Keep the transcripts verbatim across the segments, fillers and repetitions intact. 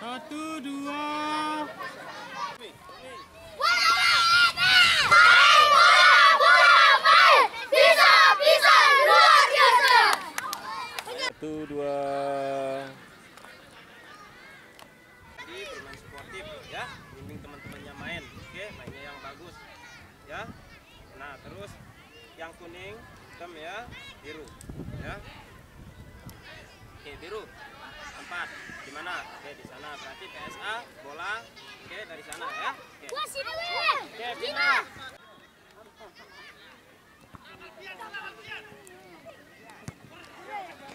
Satu, dua. Bola, bola, main! Bisa, bisa, luar biasa! Satu, dua. Jadi bermain sportif ya, bimbing teman-temannya main. Oke, mainnya yang bagus. Ya. Nah, terus yang kuning, hitam ya, biru. Ya. Oke, biru. Tempat di mana? Oke, di sana. Berarti P S A, bola. Oke, dari sana ya. Oke. Gua sini, Win. Oke, pindah.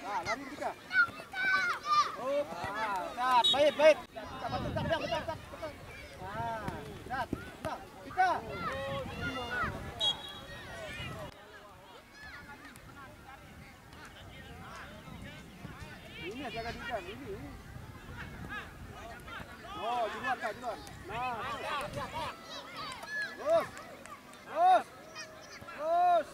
Nah, lari Dika. Oh, ah, cat, baik, baik. Cat, cat, cat, cat, cat, cat. Nah, cat, nah, Dika. Ini jaga Dika, ini, ini. Oh, di luar, Kak, di luar. Nah, terus. Terus. Terus. Terus.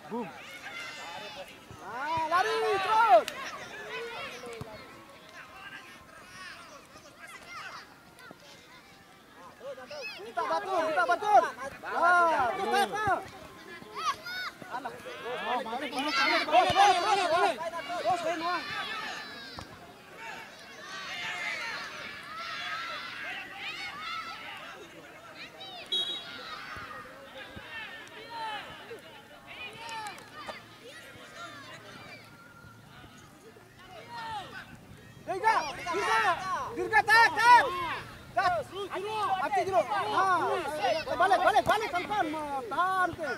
Boom. Ah, lari terus. Minta batur, minta batur. Ah, terus, terus, terus. Alah. Terus, terus, terus, terus. Terus, terus, terus. Dirga, Dirga, Dirga, tak, tak. Tak. Mati dulu. Ah. Balik, balik, balik, kan, kan. Tahan, tuh.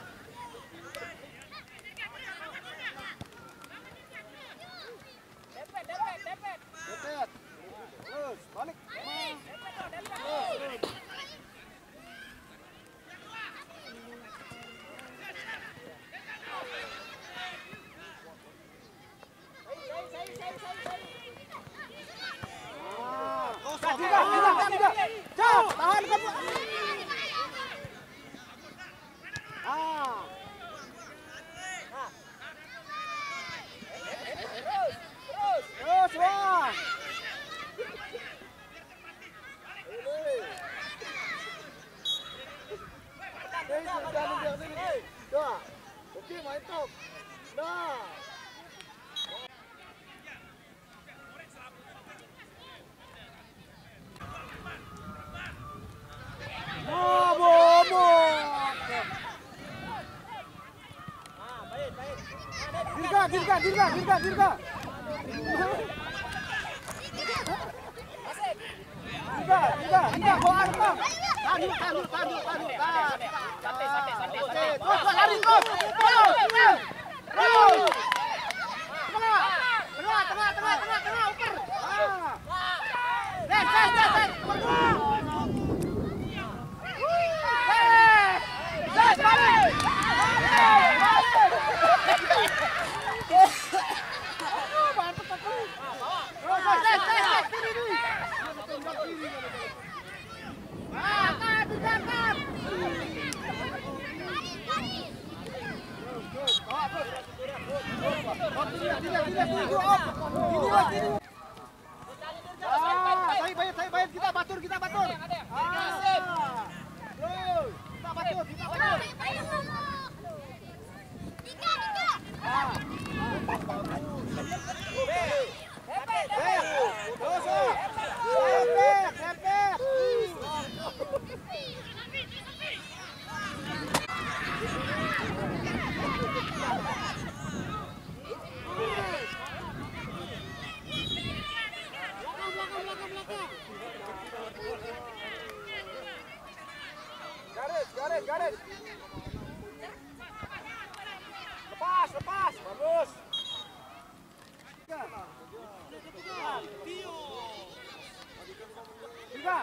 Terus, balik. Tahan, kamu. Ah. Terus, wah. Oke, main top. Nah. Dirga, Dirga, Dirga, Dirga, Dirga. Dirga, Dirga, Dirga, bawa air, Bang. Tahan dulu, tahan dulu, tahan dulu, tahan dulu. Tahan. Santai, santai, santai, santai. Terus, terus, lari terus. Terus, terus. Terus. Tengah. Tengah, tengah, tengah, tengah, tengah, uper. Ah. Des, des, des, des. Nomor dua. Des, des, balik. Balik, balik. Aduh, mantep aku. Terus, des, des, des. Sini, nih. Ah, tahan, tahan, tahan. Baik, baik, baik, baik. Kita batur, kita batur. Ah. Bro, kita batur, kita batur. Ah. Garis, garis, garis. Lepas, lepas. Bagus. Tiga.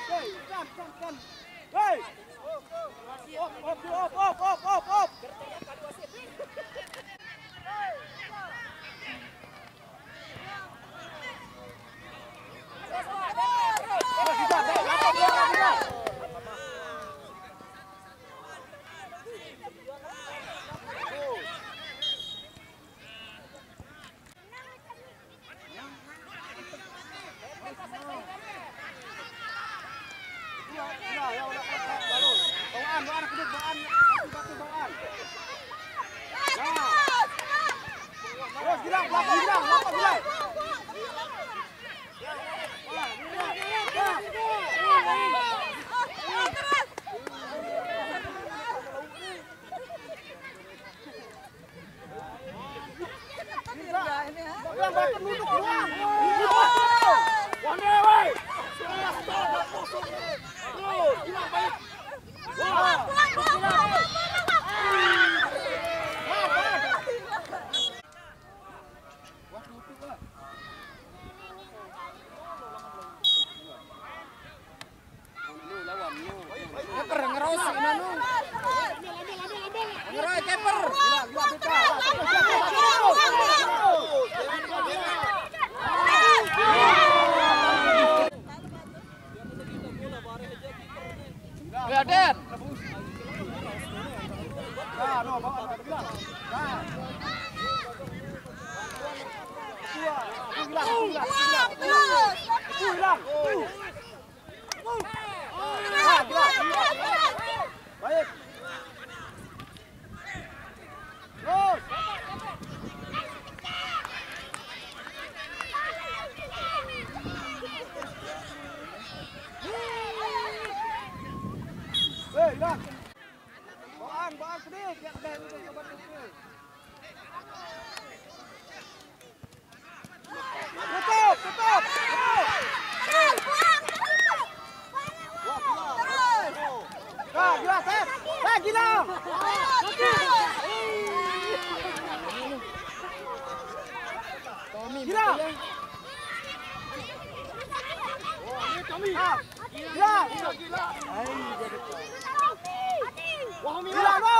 Hei, kan, kan, kan. Hei. Op, op, op, op, op, op, op. Bawaan, bawaan, kedip, bawaan. Batu, batu, bawaan. Nah. Terus, Gilang, belakang, Gilang, belakang, Gilang. Keper ngeros, nanu. Ngerai keper. Ya, Den. Baik. Terus. Hei, Ilang. Bawaan, bawaan sedikit. Biar dia itu coba tutup. Tutup, tutup, tutup. Wah, gila, Sep. Eh, gila. Tommy, gila. Betul ya? Ah, gila. Gila, gila. Wah, gila, bro.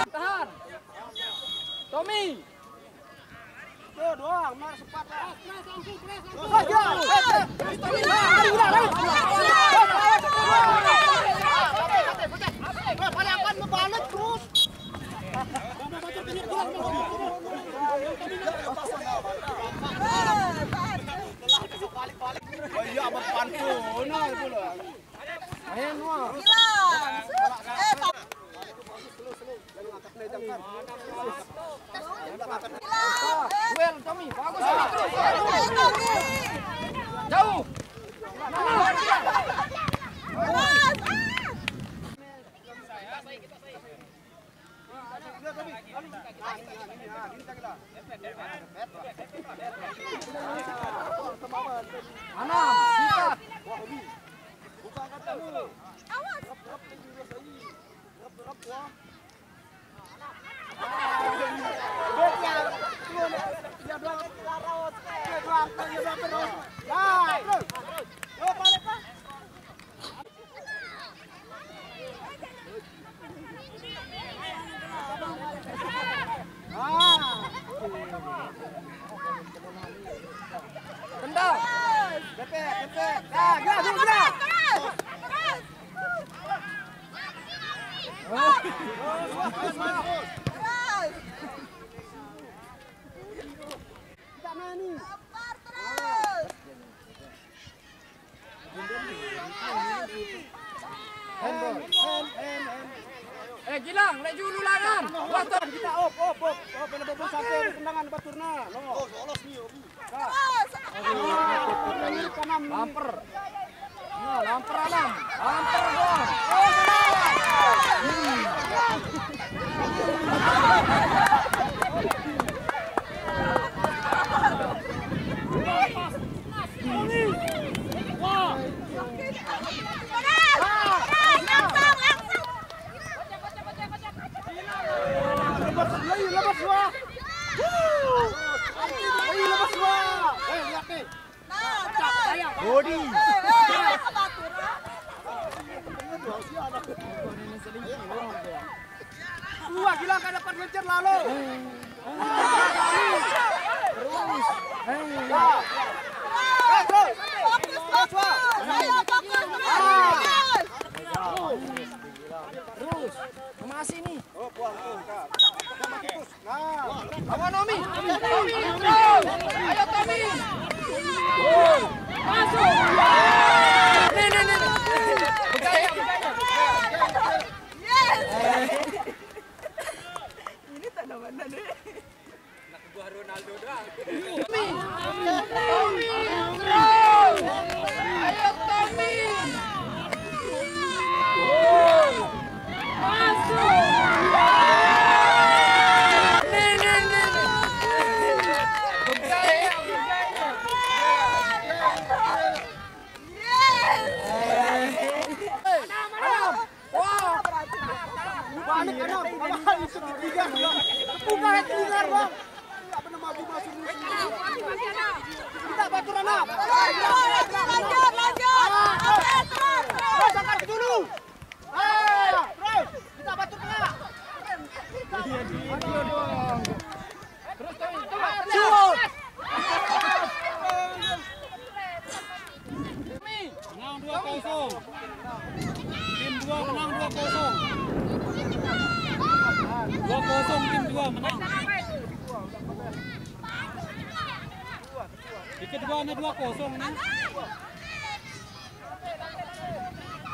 Tahan. Tommy. Tuh, doang, Mar, sempat, Mar. Terus, ya, eh, eh. Lari, lari, lari. Paling akan ngebalik terus. Oh iya, abang pantun. Nah, itu loh. Ayo, Mar. Hilang. Eh, Duel, Tommy, bagus, Tommy, terus. Jauh. Anam, sikat. Awas. Kendal. Depet, depet. Nah, gerak, gerak, gerak. Kita main nih. Lempar terus. Hand, hand, hand, hand. Eh, Gilang, lek julu langan. Waduh, kita op, op, op. Op, ada bos sampai di tendangan baturna. Lolos. Lolos nih, Obi. Lamper. Nah, lamper, Anam. Lamper, Bang. Hmm. Wah, gila, kada dapat ngejar lalu. Terus. Eh, terus. Terus, wah. Terus. Masih nih. Oh, buang tuh, Kak. Nah, lawan Tommy. Tommy, terus. Ayo, Tommy. Masuk. Nih, nih, nih, nih. Yes. Ini tanaman nih. Anak buah Ronaldo doang. Tommy. Tommy, terus. Ayo, Tommy. Masuk. Nih, nih, nih, nih. Yes. Wah. Balik, Anam. Apa itu ketiga? Bukan keluar, Bang. Enggak pernah maju masuk musuh. Kita batur, Anam. Lanjut, lanjut, lanjut. Terus, terus, terus. Terus, angkat dulu. Ah, terus. Kita batur tengah. Iya, dia dong. Terus, terus, terus. Shoot. Menang dua kosong. Tim dua menang dua kosong. Dua kosong, tim dua menang. Di kedua ada dua kosong nih.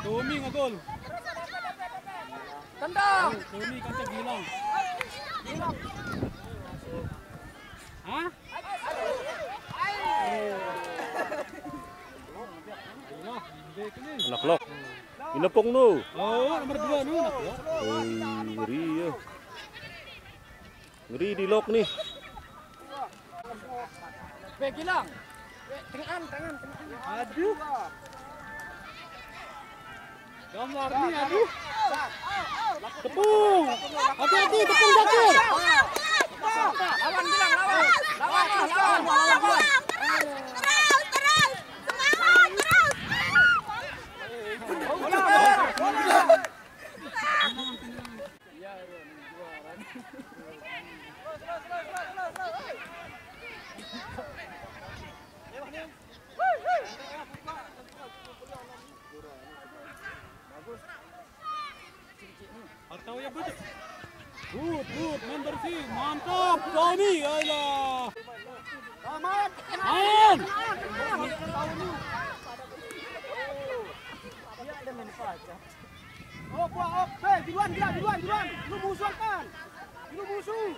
Tommy ngegol. Tendang. Tommy kacang hilang. Hah? Anak lock. Inepung nu. Oh, nomor dua nu, anak lock. Oi, ngeri ya. Ngeri di lock nih. Be, Gilang. Be, tengahan, tengahan, tengahan. Aduh. Gambar nih, aduh. Tepung. Hati-hati, tepung, Zakir. Lawan, Gilang, lawan. Lawan, lawan, lawan, lawan. Terus, terus. Semangat, terus. Atau ya betul. Good, good, main bersih, mantap, Tommy, ayolah. Aman. Aman. Oh, buah, oh, hei, duluan, duluan, duluan, duluan. Lu musuh kan? Lu musuh.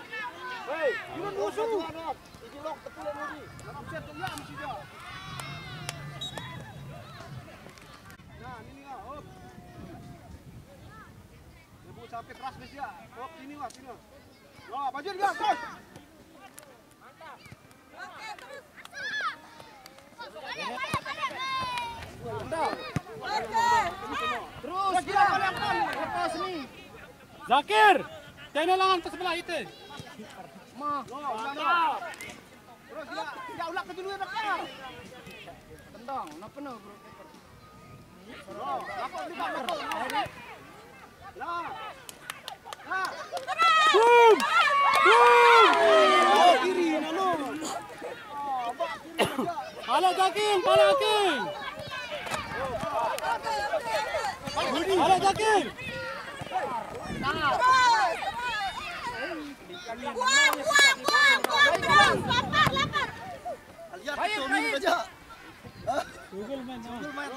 Hei, lu musuh. Ini lock, tepung lagi. Buset, tuh, ya, mesti dia. Nah, ini, ya, op. Ibu sampai keras, Mas, ya. Op, sini, Mas, sini. Wah, baju dia, terus. Terus, dia. Lepas nih. Zakir, tena langan ke sebelah itu. Mah. Terus, dia, dia ulak ke dulu ya, Zakir. Tendang, kenapa no, bro? Boom! Boom! Pala Jaking, pala Jaking. Pala Jaking. Buang, buang, buang, buang, terus. Lapar, lapar. Lihat Tommy aja. Google main. Google main.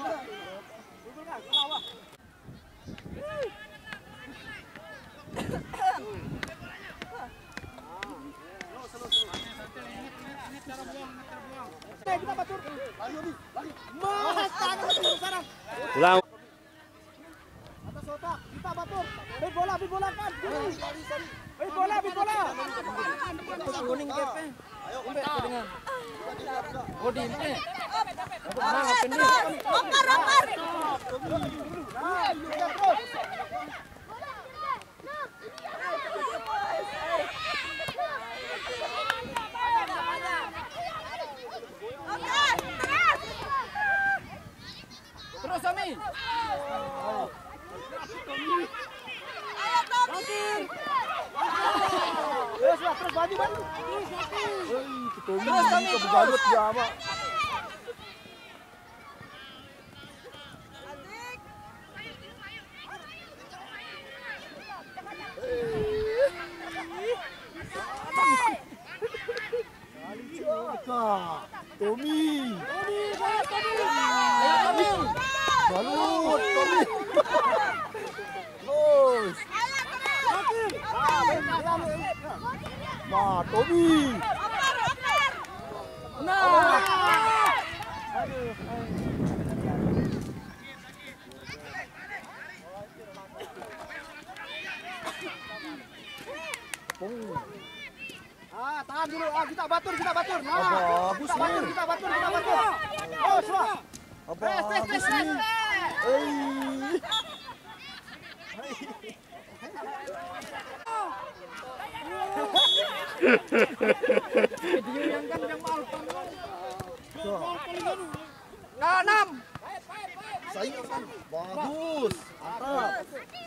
Ulang. Atas otak, kita batur. Hei bola, hei bola kan. Hei bola, hei bola. Kuning P P. Umpe, kuningan. Odi, umpe. Oper, oper. Oper, terus. Terus, maju, maju. Hei, Tommy, terus, Tommy, terus. Begalut dia, Mak. Hei. Tommy. Balut, Tommy. Terus. Nah, Tommy. Nah. Tepung. Ah, tahan dulu. Ah, kita batur, kita batur. Nah, bagus, kita batur, kita batur, kita batur. Terus, wah. Apa bagus nih? Hei. Nah, enam. Saya kan bagus. Mantap.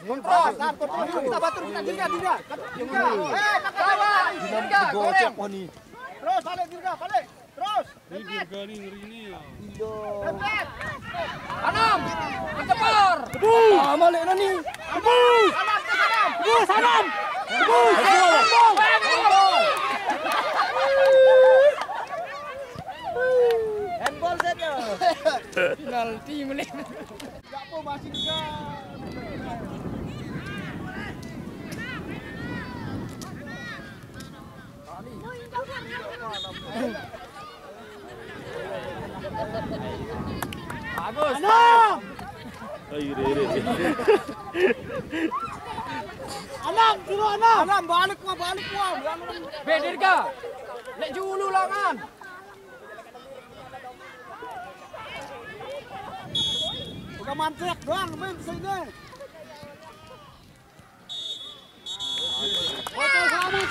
Ngontrol. Tahan, tahan, kontrol dulu. Kita batur, kita dirga, dirga. Dirga. Eh, kakak lawan. Dirga, digocok, goreng. Wah, nih. Terus, balik, dirga, balik. Terus. Ini dirga nih, ngeri nih ya. Iya. Enam. Kecepor. Kebus. Ah, balik dah nih. Kebus. Enam, terus enam. Kebus, enam. Kebus. Handball. Handball saja. Penalti menit. Bagus. Anam. Ayo, re, re. Anam, suruh Anam. Anam, balik, Wak, balik, Wak. Be, Dirga. Lek julu langan. Udah mantek doang, main sini. Foto sama.